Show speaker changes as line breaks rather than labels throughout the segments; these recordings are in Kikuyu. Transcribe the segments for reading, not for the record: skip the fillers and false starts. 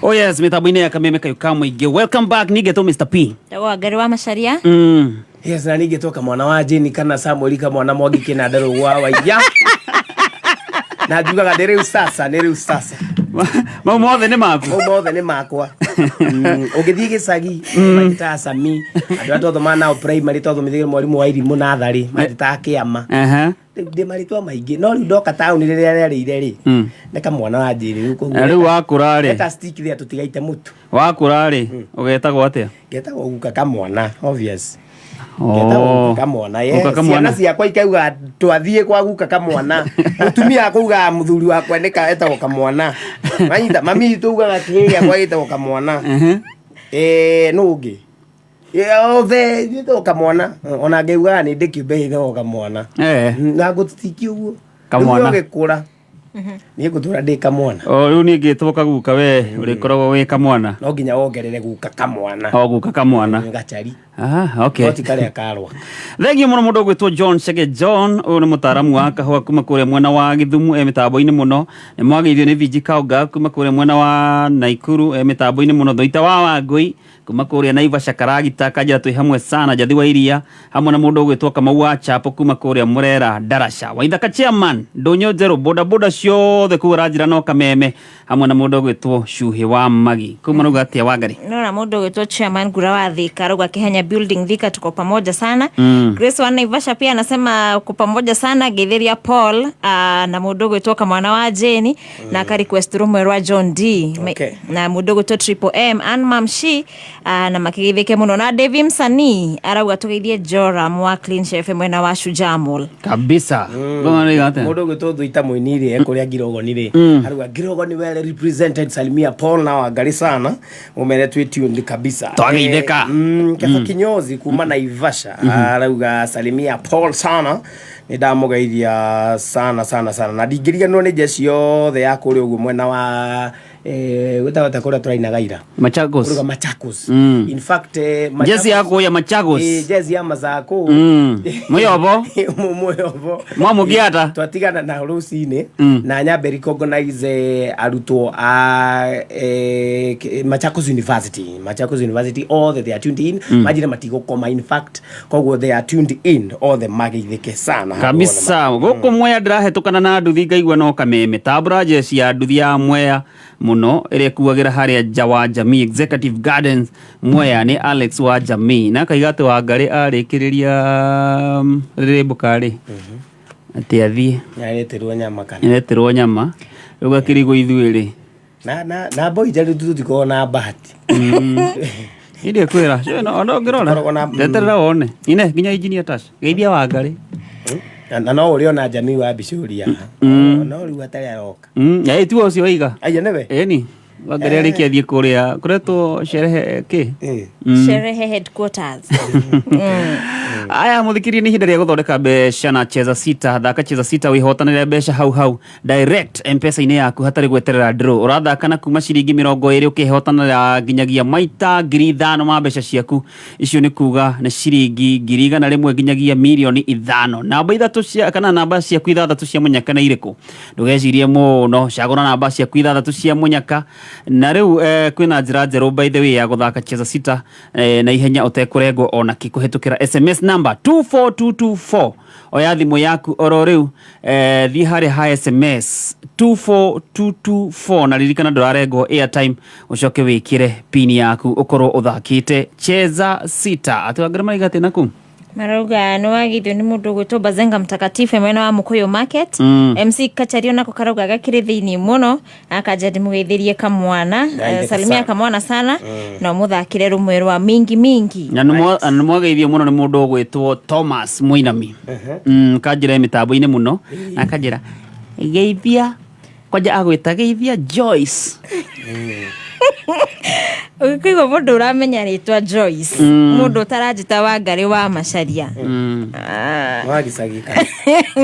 Oh yes, mitambo-inĩ ya Kameme Kayũ ka Mũingĩ. Welcome back, ningetwo Mr. P.
Wangari wa Macharia.
Yes, na ningĩ toka mwana wa Jane kana Samuel kamwana Mwangi kĩnanda rũgwa waiya. Na njugaga nĩ rĩu sasa, nĩ rĩu sasa.
Mau mothe nĩ maku.
Mau mothe nĩ makwa. Ũngĩthiĩ gĩcagi, manjĩtaga Sami. Andũ arĩa twathomaga nao primary twathomithagia mwarimũ wa irimũ natharĩ, manjĩtaga kĩama. Rĩu ndĩ marĩtwa maingĩ no rĩu ndoka taũni rĩrĩa rĩarĩire rĩ nĩ kamwana wa Jane rĩu koguo
Na rĩu wakũra rĩ
let us stick there tũtigaite mũtu.
Wakũra rĩ, ũgetagwo atĩa?
Ngetagwo guka kamwana, obvious. Ngetagwo guka kamwana, yes.
Guka kamwana.
Ciana ciakwa ikauga twathiĩ kwa guka kamwana. Mũtumia wakwa augaga mũthuri wakwa nĩ ka etagwo kamwana. Wanyita, mami witũ augaga kĩhĩĩ gĩakwa gĩtagwo kamwana. Eh, nũ ũngĩ? Othe gĩtagwo kamwana. Ona ngĩugaga nĩ ndĩ kĩũmbe gĩtagwo kamwana. Na ngũtitiki ũguo.
Kamwana.
Rĩu ũgĩkũra. Niĩ ngũtũra ndĩ kamwana.
O rĩu niĩ ngĩtwo kaguka we ũrĩkoragwo wĩ kamwana.
No nginya wongerere guka kamwana.
O guka kamwana.
Gachari.
Ah, okay.
No ti karĩa karwa.
Thengiũ mũno mũndũ ũgwĩtwo John Chege John, ũyũ nĩ mũtaaramu wa kahũa kuma kũrĩa mwena wa Gĩthumu e mĩtambo-inĩ mũno. Nĩ mwageithio nĩ Vinji Kaunga kuma kũrĩa mwena wa Naikuru e mĩtambo-inĩ mũno. Thoita wa Wangũi kuma kũrĩa Naivasha Karagita kanjĩra twĩ hamwe sana. Njathi wa Iria hamwe na mũndũ ũgwĩtwo Kamau wa Chapo kuma kũrĩa Mũrera Ndaraca. Waithaka chairman Ndũnyũ Njerũ bodaboda ciothe kũu aranjĩra no Kameme hamwe na mũndũ ũgwĩtwo Cuhĩ wa Magi. Kũu marauga atĩa Wangari?
Naona mũndũ ũgwĩtwo chairman Gura wa Thika arauga Kihenya building Thika tuko pamoja sana. Grace wa Naivasha pia anasema uko pamoja sana Getheria Paul na mũndũ ũgwĩtwo kamwana wa Jane na aka request rũmwe rwa John D. Na mũndũ ũgwĩtwo Triple M Ann Mamshi na makĩgeithĩke mũno na Davy Msanii arauga tũgeithie Joram wa Clean Chef mwena wa Shujaa Mall.
Kabisa. Ngoma nĩ atĩa?
Mũndũ ũgwĩtwo Thuita Mũini rĩ ekũrĩa Ngirogoni rĩ arauga Ngirogoni well represented salimia Paul na Wangari sana mũmere twĩ tuned kabisa.
Twageithĩka.
Keba Kinyozi kuma Naivasha arauga salimia Paul sana nĩ ndamũgeithia sana sana sana na ndingĩriganĩrwo nĩ njeci yothe ya kũrĩa ũguo mwena wa gwĩtagwo atĩa kũrĩa tũrainaga ira?
Machakos.
Kũrĩa Machakos. In fact,
Jesi ya kũya Machakos.
Jesi ya Masako.
Mũyobo.
Mũyobo.
Mwamũkĩata.
Twatigana na rũcinĩ na nyambe recognize arutwo a Machakos University. Machakos University all they are tuned in. Manjire matigũkoma, in fact koguo they are tuned in othe mageithĩke sana.
Kabisa. Gũkũ Mwea ndĩrahetũkana na nduthi ngaigua no kameme. Tambũra jeci ya nduthi ya Mwea mũno ĩrĩa ĩkuagĩra harĩa nja wa Jamii Executive Gardens Mwea nĩ Alex wa Jamii. Na akaiga atĩ Wangarĩ arĩkĩrĩria rĩrĩmbũka rĩ atĩ athiĩ.
Nĩareterwo nyama kana?
Nĩareterwo nyama. Rĩu gakĩrigwo ithuĩ rĩ.
Na mboi njerũ tũtikoragwo na bahati.
Inde kwĩra cio no no ngĩrora.
Tũkoragwo na-
Eterera wone. Ine nginya engineer Tash. Geithia Wangarĩ.
Na no ũrĩ ona jamii wa Bicũria. No rĩu atarĩ aroka.
Ya ĩtuo ũcio waiga.
Aya nĩwe.
Ĩni. Wangarĩ arĩkia athiĩ kũrĩa kũretwo sherehe kĩ?
Sherehe headquarters.
Aya mũthikĩria nĩ ihinda rĩa gũthondeka mbeca na Cheza Sita. Thaka Cheza Sita wĩhotanĩre mbeca hau hau direct M-Pesa-inĩ yaku hatarĩ gweterera draw. Ũrathaka na kuma ciringi 20 ũkĩhotanĩra nginyagia maita 5,000 ma mbeca ciaku. Icio nĩ kuga nĩ ciringi 100,000 nginyagia 5,000,000. Namba ithatũ cia kana namba ciaku ithathatũ cia mũnyaka nĩ irĩkũ? Ndũgecirie mũno, cagũra namba ciaku ithathatũ cia mũnyaka. Na rĩu kwĩna njĩra njerũ by the way ya gũthaka Cheza Sita na ihenya ũtekũrengwo ona kĩ kũhĩtũkĩra SMS number 24224. Oya thimũ yaku oro rĩu, thiĩ harĩa ha SMS 24224 na ririkana ndũrarengwo airtime, ũcoke wĩkĩre pin yaku ũkorwo ũthakĩte Cheza Sita. Atĩ Wangari marauga atĩa naku?
Marauga nĩ wagithio nĩ mũndũ ũgwĩtwo Bazenga Mtakatifu mwena wa Mũkũyũ Market. MC Kachario nako karauga gakĩrĩ thĩinĩ mũno akanja ndĩmũgeithĩrie kamwana.
Ngaithĩka
Salimia
sana.
kamwana sana na ũmũthakĩre rũmwe rwa mingi mingi.
Na nĩ mwageithio mũno nĩ mũndũ ũgwĩtwo Thomas Mũinami. Kanjĩra e mĩtambo-inĩ mũno na akanjĩra geithia kwanja agwĩta geithia Joyce.
Ũgĩkũigua mũndũ ũramenya rĩtwa Joyce, mũndũ ũtaranjĩta Wangarĩ wa Macharia.
Wa gĩcagi kana?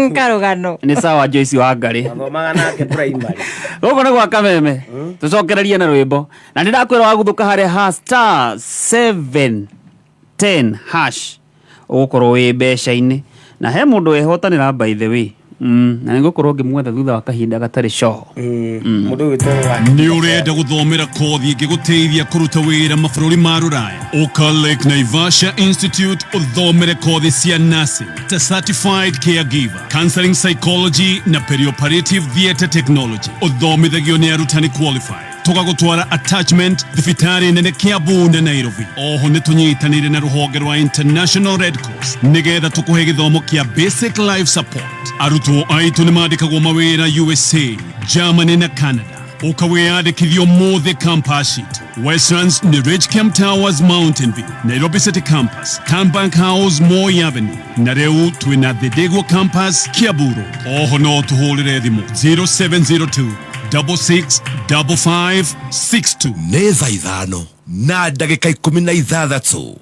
Karũgano.
Nĩ sawa Joyce Wangarĩ.
Mathomaga nake primary.
Gũkũ nĩ gwa Kameme. Tũcokererie na rwĩmbo. Na nĩ ndakwĩra waguthũka harĩa ha star 710 hash ũgũkorwo wĩ mbeca-inĩ. Na he mũndũ wehotanĩra by the way. Na nĩngũkorwo ngĩmwetha thutha wa kahinda gatarĩ coho.
Mũndũ ũgwĩtwo wa
Nĩ ũrenda gũthomera kothi ĩngĩgũteithia kũruta wĩra mabũrũri ma rũraya? Ũka Lake Naivasha Institute ũthomere kothi cia nursing ta certified caregiver, counseling psychology na perioperative theatre technology. Ũthomithagio nĩ arutani qualified. Tũgagũtwara attachment thibitarĩ nene Kiambu na Nairobi. Oho nĩ tũnyitanĩire na rũhonge rwa International Red Cross nĩgetha tũkũhe gĩthomo kĩa basic life support. Arutwo aitũ nĩ mandĩkagwo mawĩra USA, Germany na Canada. Ũka wĩyandĩkithio mũthĩ campus citũ Westlands nĩ Ridgecamp Towers, Mountain View, Nairobi City Campus, Cambank House, Moi Avenue, na rĩu twĩna Thindigua Campus, Kiambu Road. Oho no tũhũrĩre thimũ 0702 665562.
Nĩ thaa 5:16.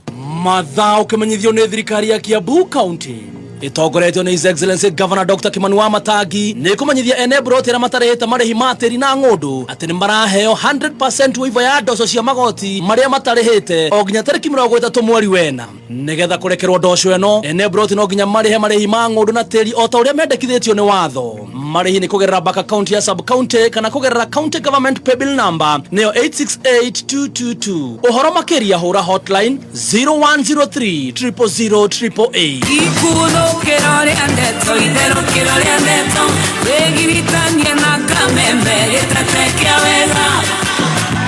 Mathaa ũkĩmenyithio nĩ thirikari ya Kiambu County ĩtongoretio nĩ His Excellency Governor Dr. Kimani wa Matangi nĩ kũmenyithia ene mburoti arĩa matarĩhĩte marĩhi ma tĩri na ng'ũndũ atĩ nĩ maraheo 100% waiver ya ndoco cia magoti marĩa matarĩhĩte o nginya tarĩki 30 mweri wena. Nĩgetha kũrekerwo ndoco ĩno, ene mburoti no nginya marĩhe marĩhi ma ng'ũndũ na tĩri o ta ũrĩa mendekithĩtio nĩ watho. Marĩhi nĩ kũgerera bank account ya sub county kana kũgerera county government paybill number nĩyo 868222. Ũhoro makĩria hũra hotline 0103 000 888.
Ikuthũkĩro rĩa ndeto, itherũkĩro rĩa ndeto, wĩgiritanie na kameme gĩtete kĩa wega.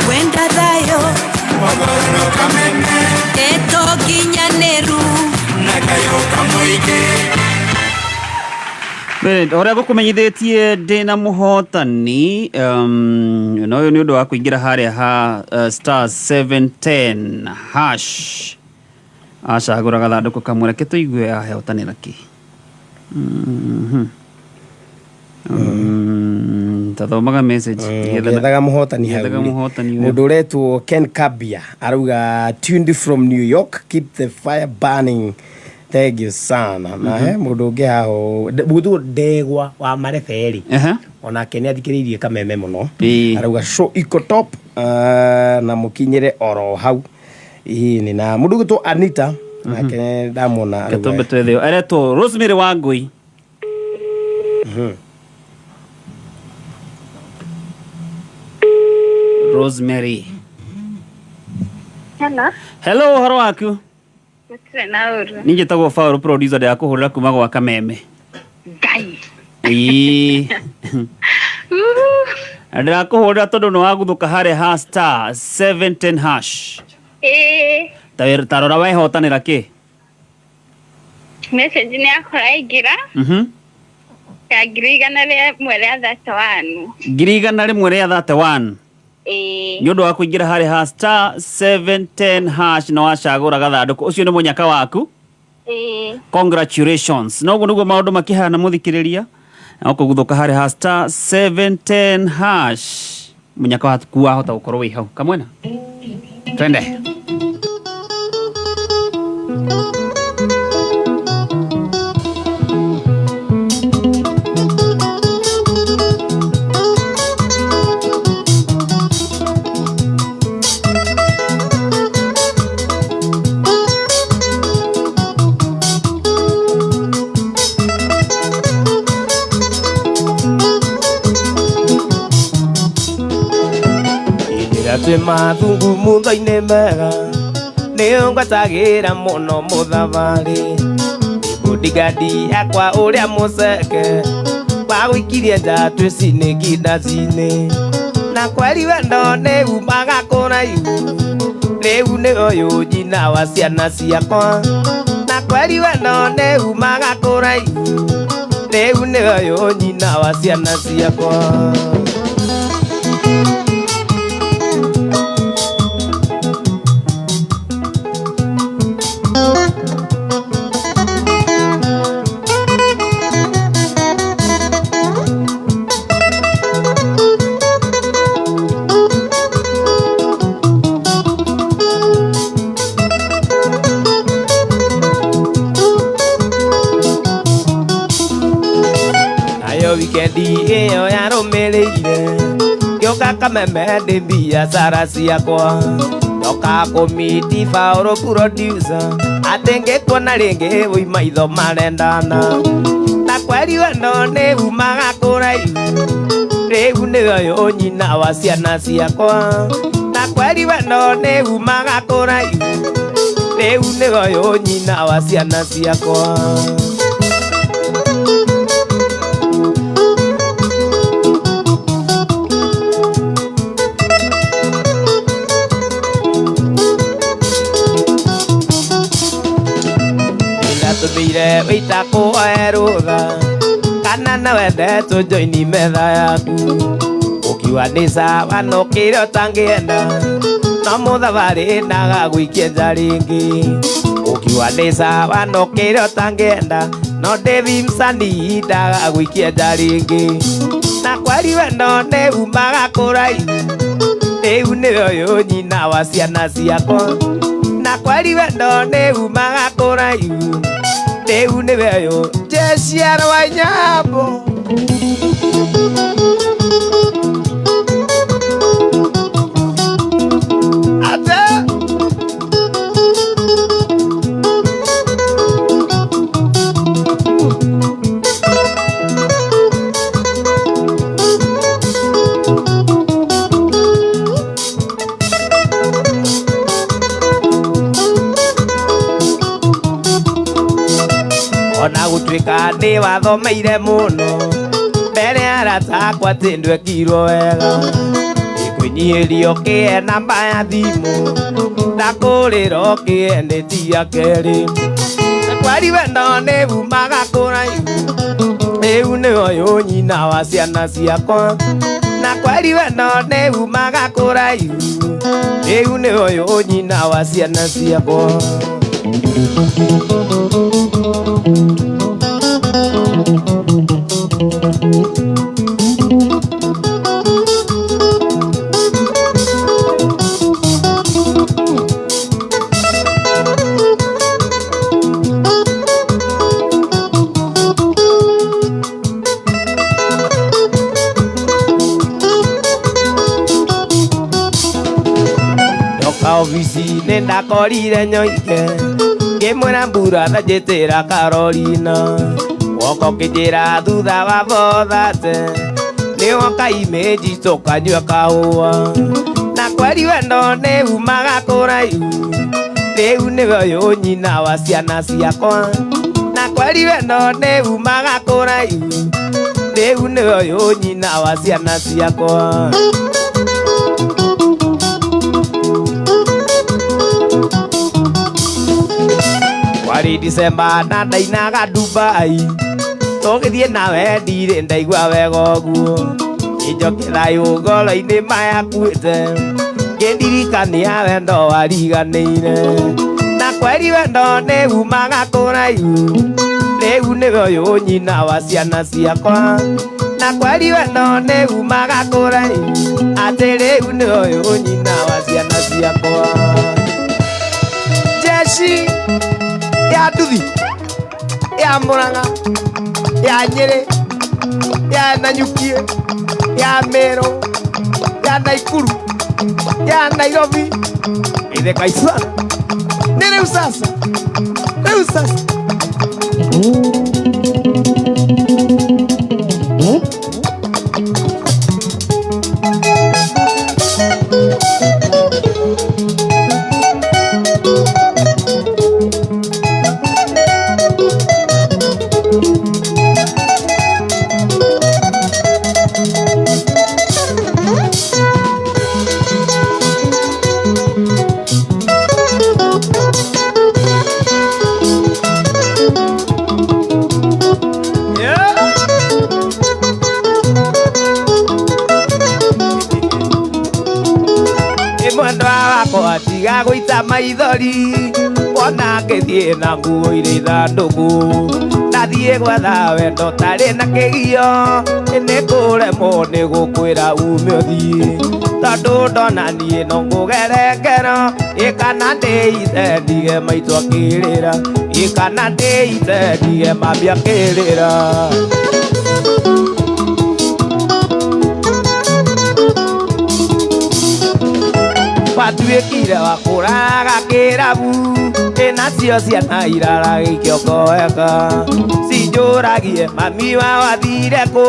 Wenda thayũ, ndeto nginyanĩru.
Ũrĩa ngũkũmenyithĩtie ndĩna mũhotani, na ũyũ nĩ ũndũ wa kũingĩra harĩa ha star 710 hash acagũra gathandũkũ kamwe. Reke tũigue aheotanĩra kĩ. Tathomaga message.
Ngĩethaga mũhotani hau.
Ngĩethaga
rĩ.
Mũhotani ũyũ.
Mũndũ ũretwo Ken Kabia arauga, "Tuned from New York, keep the fire burning." Thank you sana. Na he mũndũ ũngĩ haho mũndũ ndegwa wa mareberi, onake nĩ athikĩrĩirie kameme mũno. Arauga show iko top, na mũkinyĩre oro hau. Ĩĩ, na mũndũ ũgwĩtwo Anita nake ndamwona arauga.
Tumbe twethe aretwo Rosemary Wangui. Rosemary.
Hello.
Hello, ũhoro waku?
Gũtirĩ na ũru.
Niĩ njĩtagwo Paul, producer, ndĩrakũhũrĩra kuma gwa kameme.
Ngai.
Ĩĩ. Na ndĩrakũhũrĩra tondũ nĩ waguthũka harĩa ha star 710 hash.
Ĩĩ.
Ta rora wehotanĩra kĩ.
Message nĩ yakora yaingĩra ya 131,000.
131,000.
Ĩĩ.
Nĩ ũndũ wa kũingĩra harĩa ha star 710 hash na wacagũra gathandũkũ ũcio nĩ mũnyaka waku.
Ĩĩ.
Congratulations. Noguo nĩguo maũndũ makĩhana, mũthikĩrĩria, na ũkũguthũka harĩa ha star 710 hash, mũnyaka waku wahota gũkorwo wĩ hau. Kamwena, twende.
Hĩndĩ ĩrĩa twĩ mathungu mutho-inĩ mega nĩ ngwatagĩra mũno mũthabarĩ bodyguard yakwa ũrĩa mũceke wagũikirie nja twĩ cinĩki ndaci-inĩ na kweri wendo nĩ umaga kũraihu rĩu nĩ ũyũ nyina wa ciana ciakwa na kweri wendo nĩ umaga kũraihu rĩu nĩ ũyũ nyina wa ciana ciakwa. Nayo wikendi ĩyo yarũmĩrĩire ngĩũka kameme ndĩ biacara ciakwa ndoka kũmiti Paũlũ producer atĩ ngĩkuona rĩngĩ wĩ maitho marendana na Kweri wendo nĩ umaga kũraihu, rĩu nĩwe ũyũ nyina wa ciana ciakwa. Na kweri wendo nĩ umaga kũraihu, rĩu nĩwe ũyũ nyina wa ciana ciakwa. Ndatũmĩire wĩita kũhoe rũtha, kana no wende tũjoini metha yaku. Ũkiuga nĩ sawa no kĩrĩa ũtangĩenda, no mũthabarĩ ndagagũikie nja rĩngĩ. Ũkiuga nĩ sawa no kĩrĩa ũtangĩenda, no ndĩthi msanii ndagagũikie nja rĩngĩ. Na kweri wendo nĩ umaga kũraihu, rĩu nĩwe ũyũ nyina wa ciana ciakwa. Na kweri wendo nĩ umaga kũraihu, rĩu nĩwe ũyũ Jeciara wa Nyambo. Ate ona gũtuĩka nĩ wathomeire mũno, mbere arata akwa atĩ ndwekirwo wega. Ĩkwĩnyihirio kĩe namba ya thimũ, ndakũrĩra kĩe nĩ tia kerĩ. Na kweri wendo nĩ umaga kũraihu, rĩu nĩwe ũyũ nyina wa ciana ciakwa. Na kweri wendo nĩ umaga kũraihu, rĩu nĩwe ũyũ nyina wa ciana ciakwa. Ndoka obici-inĩ ndakorire nyoike, ngĩmwĩra mbura thanjĩtĩra Carolina. Woka ũkĩnjĩra thutha wa bothate, nĩwoka imĩnji tũkanyua kahũa. Na kweri wendo nĩ umaga kũraihu, rĩu nĩwe ũyũ nyina wa ciana ciakwa. Na kweri wendo nĩ umaga kũraihu, rĩu nĩwe ũyũ nyina wa ciana ciakwa. Kwarĩ December na ndainaga Dubai, tũgĩthiĩ nawe ndirĩ ndaigua wega ũguo. Kĩnjoke thayũ ngoro-inĩ mayakuĩte, ngĩndirikania wendo wariganĩire. Na kweri wendo nĩ umaga kũraihu, rĩu nĩwe ũyũ nyina wa ciana ciakwa. Na kweri wendo nĩ umaga kũraihu, atĩ rĩu nĩwe ũyũ nyina wa ciana ciakwa. Jeshi ya Nduthi, ya Murang'a, ya Nyĩrĩ, ya Nanyukie, ya Meru, ya Naikuru, ya Nairobi, ithe kaisana. Nĩ rĩu sasa, rĩu sasa. Mwendwa wakwa tiga gũita maithori, wona ngĩthiĩ na nguo irĩ ithandũkũ. Ndathiĩ gwetha wendo ũtarĩ na kĩgio, nĩ kũremwo nĩ gũkwĩra ume ũthiĩ. Tondũ ndona niĩ no ngũgere ngero, ĩ kana ndĩithe ndige maitũ akĩrĩra, ĩ kana ndĩithe ndige mami akĩrĩra. Watuĩkire wa kũraga kĩrabu,
Nacio ciana iraragĩikio koeka cinjũragie mami wao athire kũ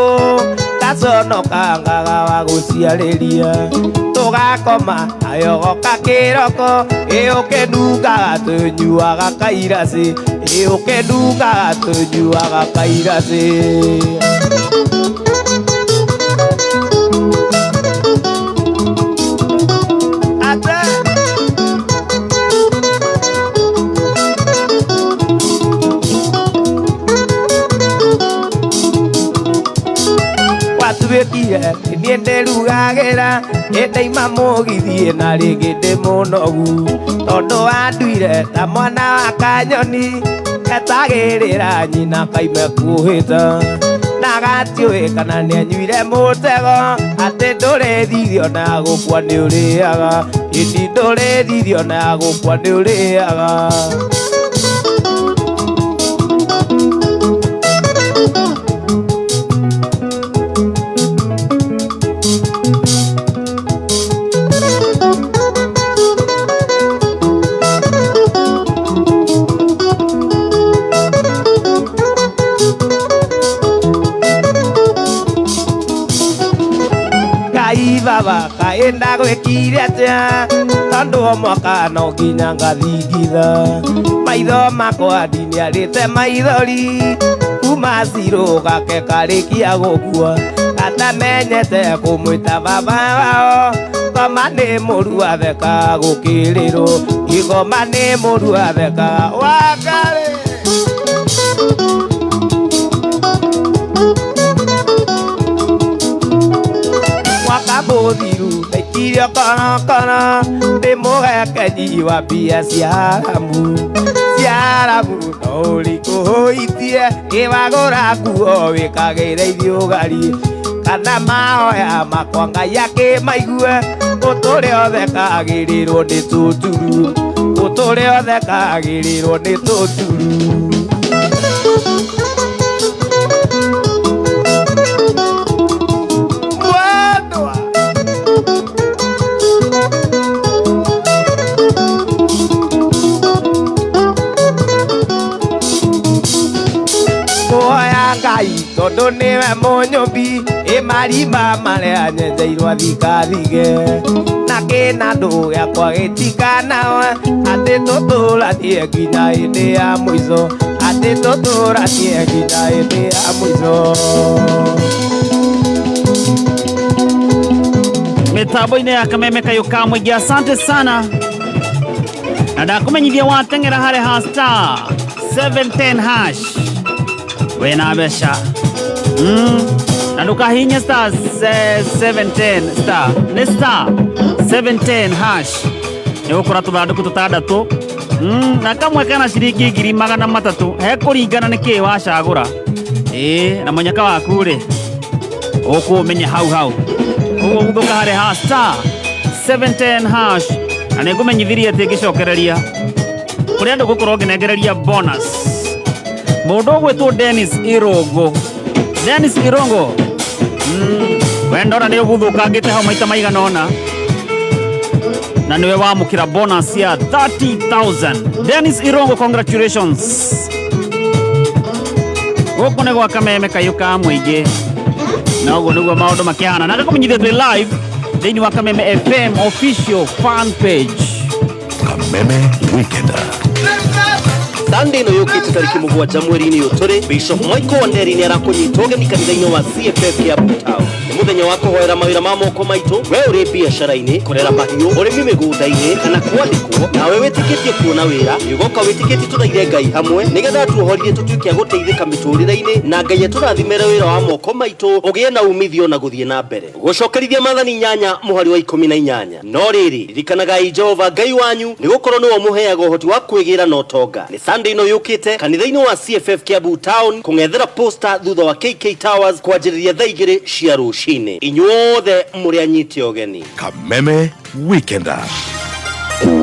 gaconokangaga wa gũciarĩria tũgakoma nayo goka kĩroko ĩũkĩnungaga tũnyuaga kairacĩ ĩũkĩnungaga tũnyuaga kairacĩ. Watuĩkire niĩ ndĩrugagĩra ĩndaima mũgithi na rĩngĩ ndĩ mũnogu tondũ wanduire ta mwana wa kanyoni etagĩrĩra nyina kaime kuhĩta na gatiũĩ kana nĩanyuire mũtego atĩ ndũrĩthithio na gũkua nĩũrĩaga ĩni ndũrĩthithio na gũkua nĩũrĩaga. Baba kaenda gwĩkire atĩa tondũ o mwaka no nginya ngathingitha maitho makwa ndiniarĩte maithori kuma cirũ gake karĩkia gũkua gatamenyete kũmwĩta baba wao ngoma nĩ mũru atheka gũkĩrĩrwo igoma nĩ mũru atheka wakarĩ. Mũthiru ndaikirio korokoro ndĩ mũgekenyi wa mbia cia haramu cia haramu no ũrikũhũitie ĩwagũra nguo wĩkagĩre ithiũgari kana mahoya makwa Ngai akĩmaigue ũtũre ũthekagĩrĩrwo nĩ tũturu ũtũre ũthekagĩrĩrwo nĩ tũturu. Tondũ nĩwe mũnyũmbi ĩ marima marĩa nyenjeirwo thikathige na kĩnandũ gĩakwa gĩtikanawa atĩ tũtũranie nginya hĩndĩ ya mũico atĩ tũtũranie nginya hĩndĩ ya mũico.
Mitambo-inĩ ya Kameme Kayũ ka Mũingĩ, asante sana na ndakumenyithia wateng'era harĩ ha star 710 hash wĩna mbeca na ndũkahihinye star 710 star nĩ star 710 hash nĩ gũkora tũthandũkũ tũtandatũ na kamwe kana ciringi 300,000 hekũringana nĩ kĩĩ wacagũra ĩĩ na mũnyaka waku rĩ ũkũũmenya hau hau ũguo gũthũka harĩ ha star 710 hash na nĩ ngũmenyithirie atĩ ngĩcokereria kũrĩ andũ ngũkorwo ngĩnengereria bonus mũndũ ũgwĩtwo Dennis Irongo. Dennis Irongo we ndona nĩ ũguthũkangĩte hau maita maigana ũna na nĩwe wamũkĩra bonus ya 30,000. Dennis Irongo, congratulations. Gũkũ nĩ gwa Kameme Kayũ ka Mũingĩ na ũguo nĩguo maũndũ makĩhana na ngakũmenyithia twĩ live thĩinĩ wa Kameme FM official fan page.
Kameme Weekender.
Sunday no yũkĩte tarĩki 7 mweri-inĩ ũyũ tũrĩ Bishop Michael Wanderi nĩ arakũnyita ũgeni kanitha-inĩ wa CFF Kiambu Town. Nĩ mũthenya wa kũhoera mawĩra ma moko maitũ we ũrĩ biacara-inĩ kũrera mahiũ ũrĩmi mĩgũnda-inĩ kana kwandĩkwo nawe wĩtĩkĩtie kuona wĩra nĩũgoka wĩtĩkĩtie tũthaithe Ngai hamwe nĩgetha tuohorire tũtuĩke a gũteithĩka mĩtũrĩre-inĩ na Ngai atũrathimĩre wĩra wa moko maitũ ũgĩe na umithio na gũthiĩ na mbere gũcokerithia maathani 8 mũhari wa 18 no rĩrĩ ririkanagai Jehova Ngai wanyu nĩgũkorwo nĩwe ũmũheaga ũhoti wa kwĩgĩra na ũtonga. Nĩ Sunday no yũkĩte kanitha-inĩ wa CFF Kiambu Town kũng'ethera posta thutha wa KK Towers kwanjĩrĩria thaa 2 cia rũcinĩ. Inyuothe mũrĩ anyite ũgeni.
Kameme Weekender.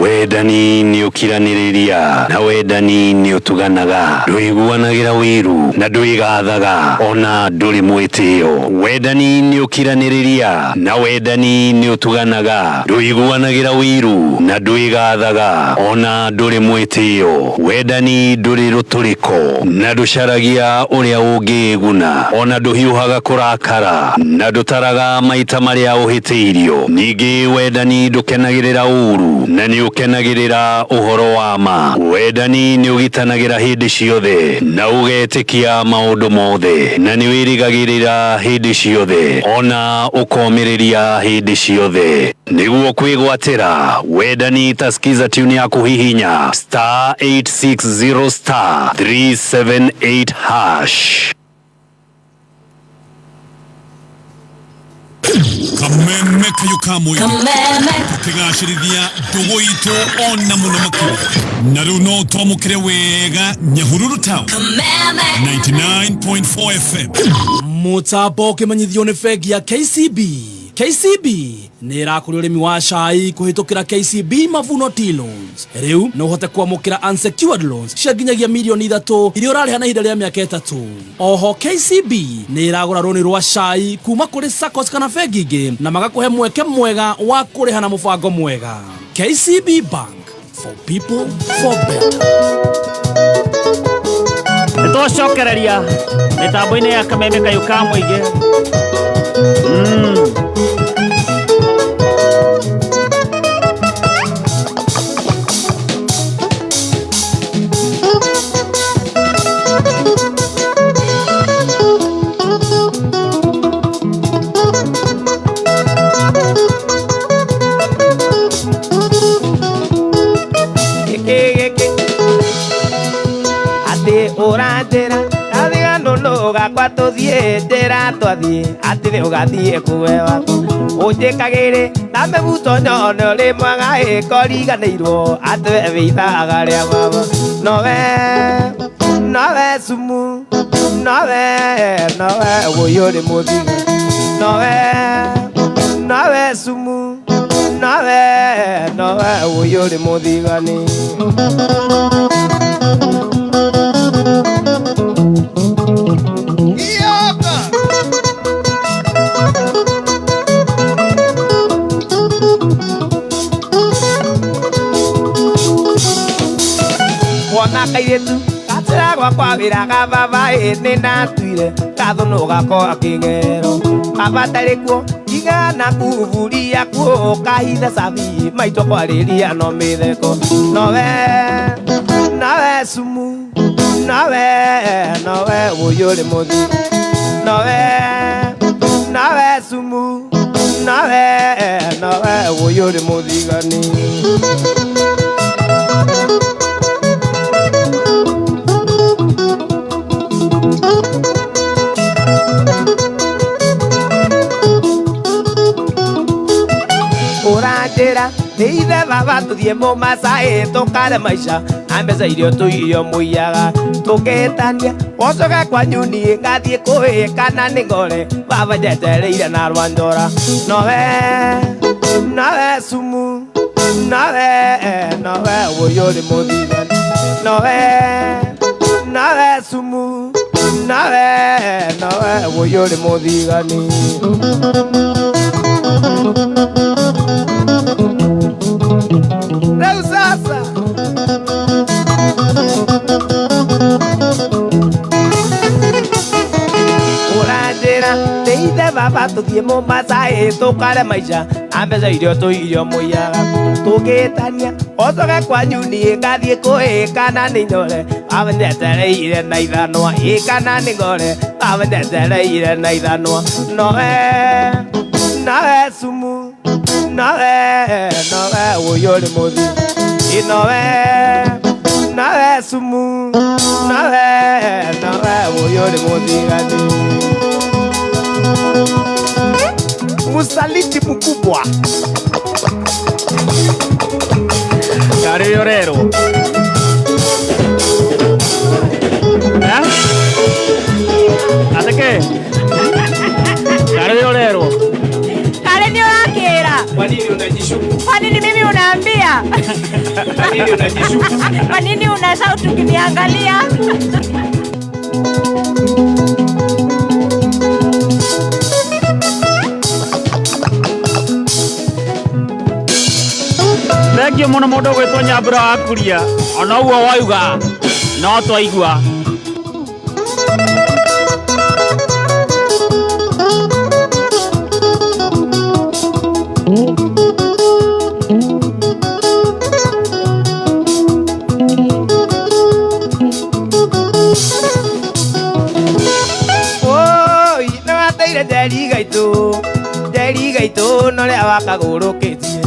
Wendani nĩ ũkiranĩrĩria na wendani nĩ ũtuganaga, ndũiguanagĩra wĩiru na ndwĩgathaga ona ndũrĩ mwĩtĩo. Wendani nĩ ũkiranĩrĩria na wendani nĩ ũtuganaga, ndũiguanagĩra wĩiru na ndwĩgathaga ona ndũrĩ mwĩtĩo. Wendani ndũrĩ rũtũrĩko na ndũcaragia ũrĩa ũngĩĩguna ona ndũhiũhaga kũrakara na ndũtaraga maita marĩa ũhĩtĩirio. Ningĩ wendani ndũkenagĩrĩra ũũru na nĩ ũkenagĩrĩra ũhoro wa ma. Wendani nĩ ũgitanagĩra hĩndĩ ciothe na ũgetĩkia maũndũ mothe na nĩ wĩrĩgagĩrĩra hĩndĩ ciothe ona ũkomĩrĩria hĩndĩ ciothe. Nĩguo kwĩgwatĩra wendani ta skiza tune ya kũhihinya star 860 star 378 hash.
Kameme kayo ka mũingĩ tũkĩgacĩrithia ndũgũ itũ ona mũno makĩria na rĩu no twamũkĩre wega Nyahururu Town 99.4 FM.
Mũtambo ũkĩmenyithio nĩ bengi ya KCB. KCB nĩ ĩrakũria ũrĩmi wa cai kũhĩtũkĩra KCB Mavuno Tea Loans. Rĩu no ũhote kwamũkĩra unsecured loans cia nginyagia mirioni 3 iria ũrarĩha na ihinda rĩa mĩaka 3. Oho KCB nĩ ĩragũra rũni rwa cai kuma kũrĩ SACCOS kana bengi ingĩ na magakũhe mweke mwega wa kũrĩha na mũbango mwega. KCB Bank, for people for better.
Nĩ twacokereria mĩtambo-inĩ ya Kameme kayũ ka mũingĩ.
Atĩ ũranjĩra kathiga nũnũ gakwa tũthiĩ njĩra twathiĩ atĩ nĩ ũgathiĩ kuwe wakwa ũnjĩkagĩrĩ na mĩbuto nyone ũrĩ mwega ĩkoriganĩirwo atĩ we wĩ ithaga rĩa baba nowe nowe sumu nowe nowe ũyũ nĩ mũthiga nowe nowe sumu nowe nowe ũyũ nĩ mũthigani. Wona kairĩtu gacĩra gwakwa wĩra ga baba ĩ nĩ ndatuire gathũnũ gakwa kĩng'ero kabatarĩ kuo igana kuburia kuo kahitha cabi maitũ kwarĩria no mĩtheko nowe nowe sumu nowe nowe ũyũ nĩ mũthi nowe nowe sumu nowe nowe ũyũ nĩ mũthigani. Ũranjĩra nĩ ithe baba tũthiĩ Mombasa ĩ tũkare maica na mbeca iria tũirio mũiyaga tũkĩtania ũcoke kwanyu niĩ ngathiĩ kũĩ kana nĩ ngore baba njetereire na rwanjora nowe nowe sumu nowe nowe ũyũ nĩ mũthigani nowe nowe sumu nowe nowe ũyũ nĩ mũthigani. Rĩu sasa ũranjĩra nĩ ithe baba tũthiĩ Mombasa ĩ tũkare maica na mbeca iria tũirio mũiyaga tũkĩtania ũcoke kwanyu niĩ ngathiĩ kũĩ kana nĩ nyore baba njetereire na ithanwa ĩ kana nĩ ngore baba njetereire na ithanwa nowe nowe sumu nowe nowe ũyũ nĩ mũthi nowe nowe sumu nowe nowe ũyũ nĩ mũthigani. Musaliti mkubwa
Karĩ ũrerwo Atĩ kĩ? Karĩ ũrerwo
Karĩ nĩ ũrakĩra.
Kwa nini Unajishuku?
Kwa nini mimi unaambia?
Kwa nini unajishuku?
Kwa nini unashout ukiniangalia?
Thengio muno mundu gwitwo Nyambura wa Kuria, ona uguo wauga no twaigua.
Oi, nĩ wateire njeri gaitũ, njeri gaitũ na ũrĩa wakagũrũkĩtie.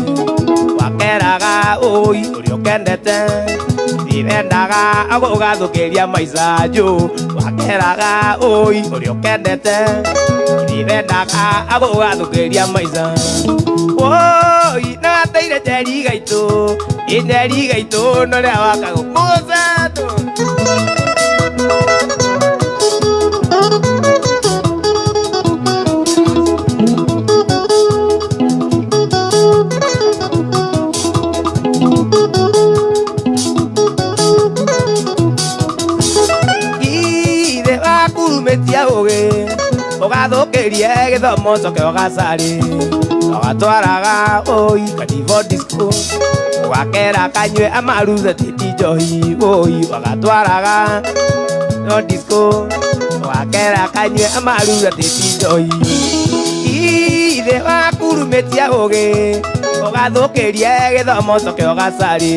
Wakeraga oi ũrĩa ũkendete, ndiwendaga ũgathũkĩria maica njũ. Wakeraga oi ũrĩa ũkendete, ndiwendaga ũgathũkĩria maica. Oi, nĩ wateire njeri gaitũ, njeri gaitũ na ũrĩa wakagũrũkĩtie. Ithe wakurumĩtia ũgĩ ũgathũkĩrie gĩthomo ũcoke ũgacarĩ ũgatwaraga oi kanivo disco ũgakera kanyue amaruze titi njohi oi ũgatwaraga no disco ũgakera kanyue amaruze titi njohi. Ithe wakurumĩtia ũgĩ ũgathũkĩrie gĩthomo ũcoke ũgacarĩ.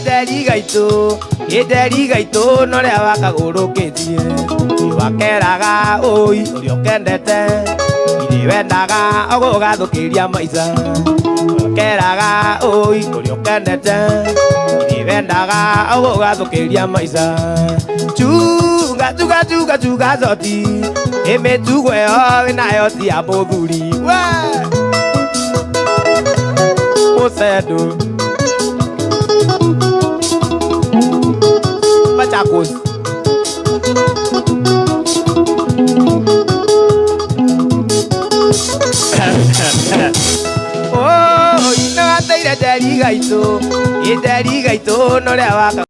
Njeri gaitũ, njeri gaitũ na ũrĩa wakagũrũkĩtie. Wakeraga oi ũrĩa ũkendete, ndiwendaga ũgathũkĩria maica. Wakeraga oi ũrĩa ũkendete, ndiwendaga ũgathũkĩria maica. Chunga chunga chunga chunga zoti, ĩmĩtugo ĩyo wĩnayo ti ya mũthuri. We Mũcendo Machakos. Oh, nĩ wateire njeri gaitũ, njeri gaitũ na ũrĩa waka